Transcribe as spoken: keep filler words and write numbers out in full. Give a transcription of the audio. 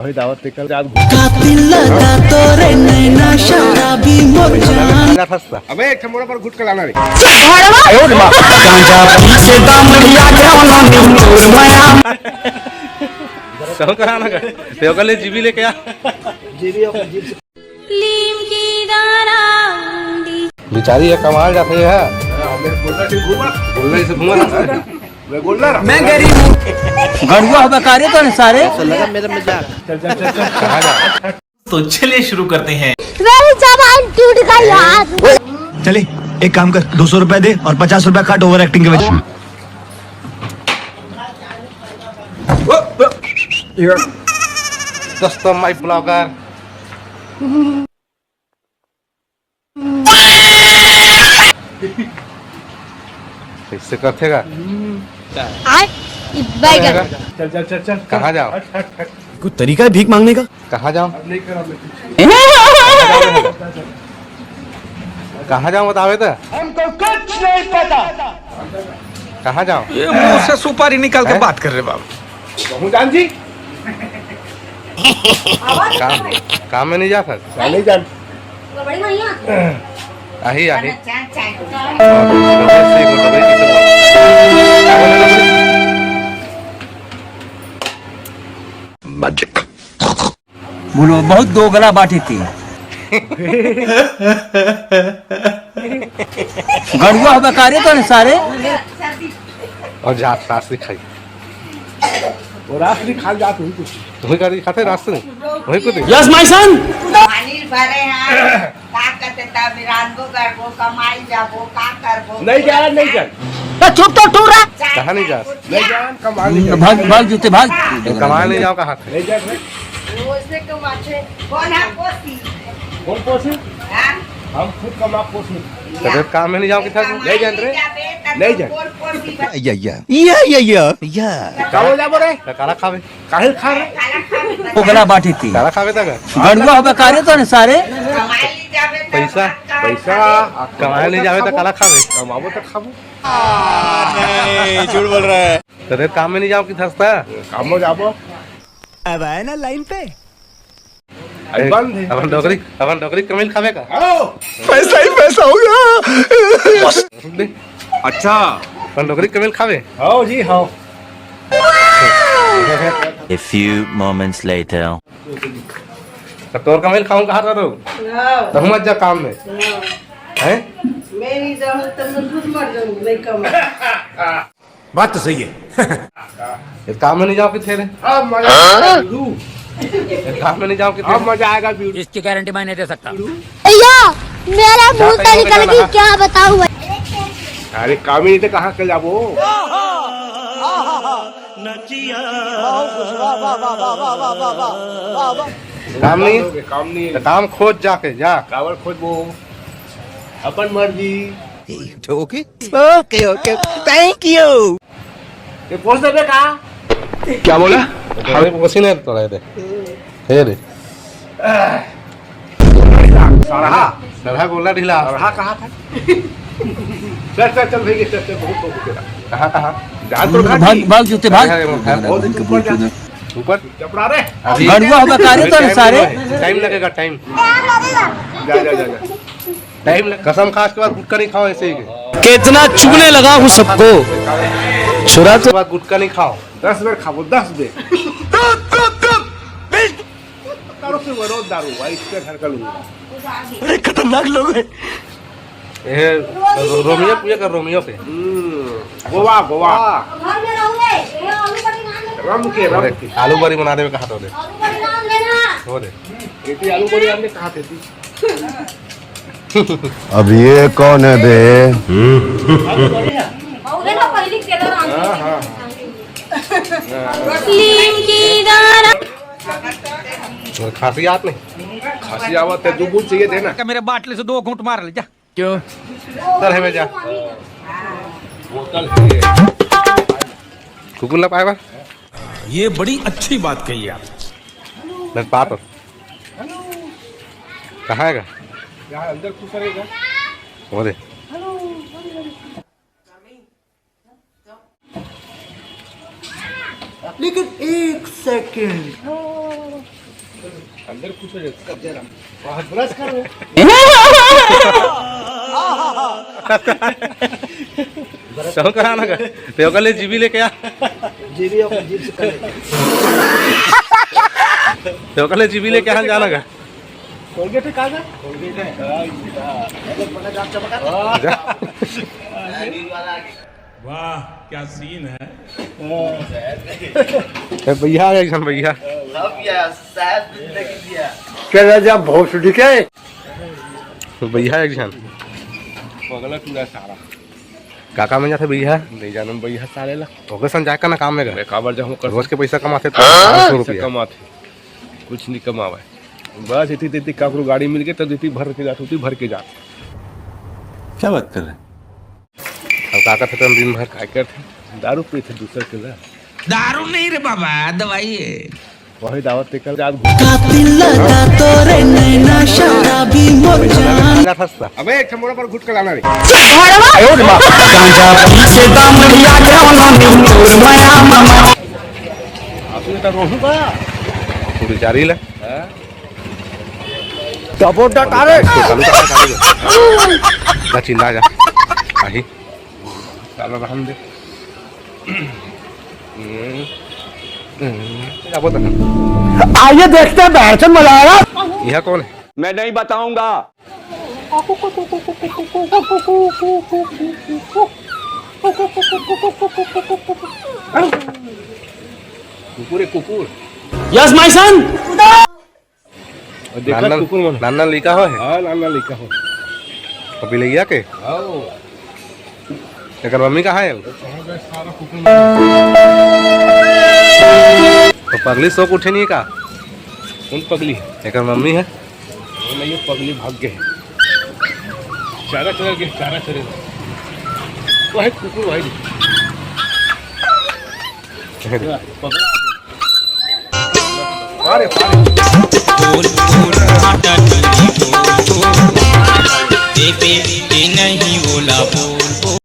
वही दावत ते कल रात घूम- कातिल लगा तोरे नैना शराबी मोर जान। अबे एक ठमोरा पर घुट के लाना रे। गांजा पी के दम लिया के उन्होंने तोड़ माया। कहो कराना का? ते ओकर ले जीबी लेके आ। लीम की दाना उंडी। बिचारी ये कमाल जाते है। बोलना से घूमा। बोलना से घूमा। मैं गरीब हूँ। गड़ुआ होबे का रे तोने सारे। ऐसा लगा मेरा मजाक। तो चलिए शुरू करते हैं। मेरी जबान टूट गई यार। चले, एक काम कर, दो सौ रुपए दे और पचास रुपए काट ओवर एक्टिंग के वजह। दोस्तों, माय ब्लॉगर। इससे कथेगा। आय, बैगन। चल, चल, चल, चल। कहाँ जाओ? हट, हट, हट। कोई तरीका है भीख मांगने का? कहाँ जाओ? अब नहीं करा मैं कुछ। कहाँ जाओ बतावे तो? हमको कुछ नहीं पता। कहाँ जाओ? ये मुंह से सुपारी निकाल के हैं? बात कर रहे बाबू। कहूँ जान जी। काम, काम में नहीं जा सर। नहीं जान। आही, आही। मैजिक। बोलो, बहुत दोगला बाटे ते। गड़ुआ होबे का रे तोने सारे। और जा, रास्ते खाई। वो रास्ते खा जात हुई कुछ। वही गाड़ी खाते रास्ते में। वही कुछ। Yes, my son। पानी भरे हैं। का कहते तब रांधबो गढ़बो, कमाई जाबो, का करबो? नहीं जा, नहीं जा। तो चुप तो टूरा। कहाँ नहीं जा? नहीं जा, कमा नहीं जा। भाग, भाग जूते, भाग। कमा नहीं जाओ कहाँ थे? नहीं जा रे। वो उसने कमाते। कौन है पोसी? कौन पोसी? हाँ? हम खुद कमा पोसी। तो फिर काम में नहीं जाओ किधर? नहीं जा रे। नहीं जा। या, या, या। या, या, या। या। कहाँ जाबो रे? तो काला खावे। काहे खा रे? ओकरा बाटी थी। काला खावे तक। गड़ुआ होबे का रे तोने सारे। पैसा, पैसा। कमाए नहीं जावे तो काला खावे। कमाबो तो खाबो। नहीं, झूठ बोल रहा है। तो फिर काम में नहीं जाओ कि धसता? काम में जाबो। अब आए ना लाइन पे। अरे बंद है। अपन डोकरी, अपन डोकरी कमील खावे का? आओ। पैसा ही पैसा होगा। अच्छा। अपन डोकरी कमील खावे? आओ जी, आओ। A few moments later. तो तोर कमील खाऊं कहा था तू? हाँ। तो मत जा काम में। हाँ। हैं? मैं नहीं जाऊँ तो मैं खुद मर जाऊँ, नहीं कमा। बात तो सही है। ये काम में नहीं जाओ किथे रे? अब मजा आएगा गुरु। ये काम में नहीं जाओ किथे? अब मजा आएगा गुरु। इसकी गारंटी मैं नहीं दे सकता। भैया, मेरा मुंह से निकल गई, क्या बताऊं मैं? अरे काम ही नहीं तो कहाँ के जाबो? काम नहीं? काम नहीं है। तो काम खोज जाके, जा। कावर खोजबो? अपन मर्जी। ओके, ओके, ओके, thank you। ये पोस देबे का? क्या बोला? अरे पोसी नहीं तो रहे दे। हे रे। सरहा। सरहा गोला ढीला। सरहा कहाँ था? चल, चल, चल भैया, चल, चल, बहुत, बहुत तेरा। कहाँ, कहाँ? जान तो खा भाग, दी। भाग जूते, भाग। अरे, अरे, बहुत ऊपर जा। ऊपर। चपड़ा रे। अभी गड़ुआ होबे का रे तोने सारे। Time लगेगा, time। जा, जा, जा, जा। Time लग-, कसम खा, आज के बाद गुटखा नहीं खाओ ऐसे ही। कितना चुगने लगा हूँ सबको। छुरा तो बाद गुटखा नहीं खाओ। दस बेर खाबो, दस बेर। दारू से वो रोज दारू हुआ, इसके घर का लूंगा। अरे खतरनाक लोग हैं। ये रो-, रोमियो पूजा कर, रोमियो पे। हम्म, गोवा, गोवा। घर में रहूंगे, ये आलू का दुकान है। रम के, रम के। आलू बड़ी बना देवे कहा तो दे। आलू का दुकान लेना। हो दे। बेटी आलू बड़ी आपने कहा थे? अब ये कौन है बे? लीम की दाना। और खांसी आत नहीं? खांसी आवत है, दो बूंद चाहिए देना। क्या मेरे बाटले से दो घूंट मार ले जा। क्यों? सर है जा। बोतल है। कुकुर ला पाए बा? ये बड़ी अच्छी बात कही आप। मैं पाप। कहाँ है का? यहाँ अंदर घुस रहेगा। वो दे। लेकिन एक सेकंड। अंदर कुछ हो जाता। कब्जा राम। बाहर ब्रश करो। सौ कराना का? ते ओकर ले जीबी लेके आ। जीबी और जीभ से कर लेते हैं। ते ओकर ले जीबी लेके आ, जाना का? कोलगेट है, कहाँ का? कोलगेट है। हाँ, ये रहा। अरे, बड़ा दांत चमका था। जा। वाह, क्या सीन है। ए, भैया आ गए, भैया। अब क्या, साहब, जिंदगी दिया। क्या राजा भोसड़ी के? भैया एक झन। पगला टूरा सारा। का काम में जाथे भैया? नहीं जानन भैया साले ला। ओकर संग जाए का ना काम में गा? मैं काबर जाहूँ कर रोज के पैसा कमाथे तो हाँ? पाँच सौ रुपया। कमाथे। कुछ नहीं कमावे। बस इतनी देती काकरो गाड़ी मिल के तब देती भर के जात होती, भर के जात। क्या बात कर रहे हैं? अब का करथे तुम दिन भर? काय करथे? दारू पीथे दूसर के ला। दारू नहीं रे बाबा, दवाई है। वही दावत ते कल रात घूम कातिल लगा तोरे नैना शराबी मोर जान। अबे एक ठमोरा पर घुट के लाना रे। गांजा पी से दम लिया क्या उन्होंने तोड़ माया मामा। आपने तो रोहू का। तू बेचारी ले। हाँ? डबो डकारे। चालू कर, चालू कर। जा चिल्ला जा। आही। साला रहन दे। हम्म। हम्म। क्या बोलता है? आइए देखते हैं बहन चोद मजा आएगा। यह कौन है? मैं नहीं बताऊंगा। कुकुर है, कुकुर। Yes, my son। और देखा नान नान, कुकुर मन। नान नान लइका हो है? हाँ, नान नान लइका हो। अभी लइया के? हाँ। एकर मम्मी कहाँ है? तो पगली सो के उठे नहीं का? कौन पगली है? एकर मम्मी है? वो नहीं, ये पगली भाग गए। चारा चरा के, चारा चरे। वो है कुकुर भाई। पगला। अरे, अरे।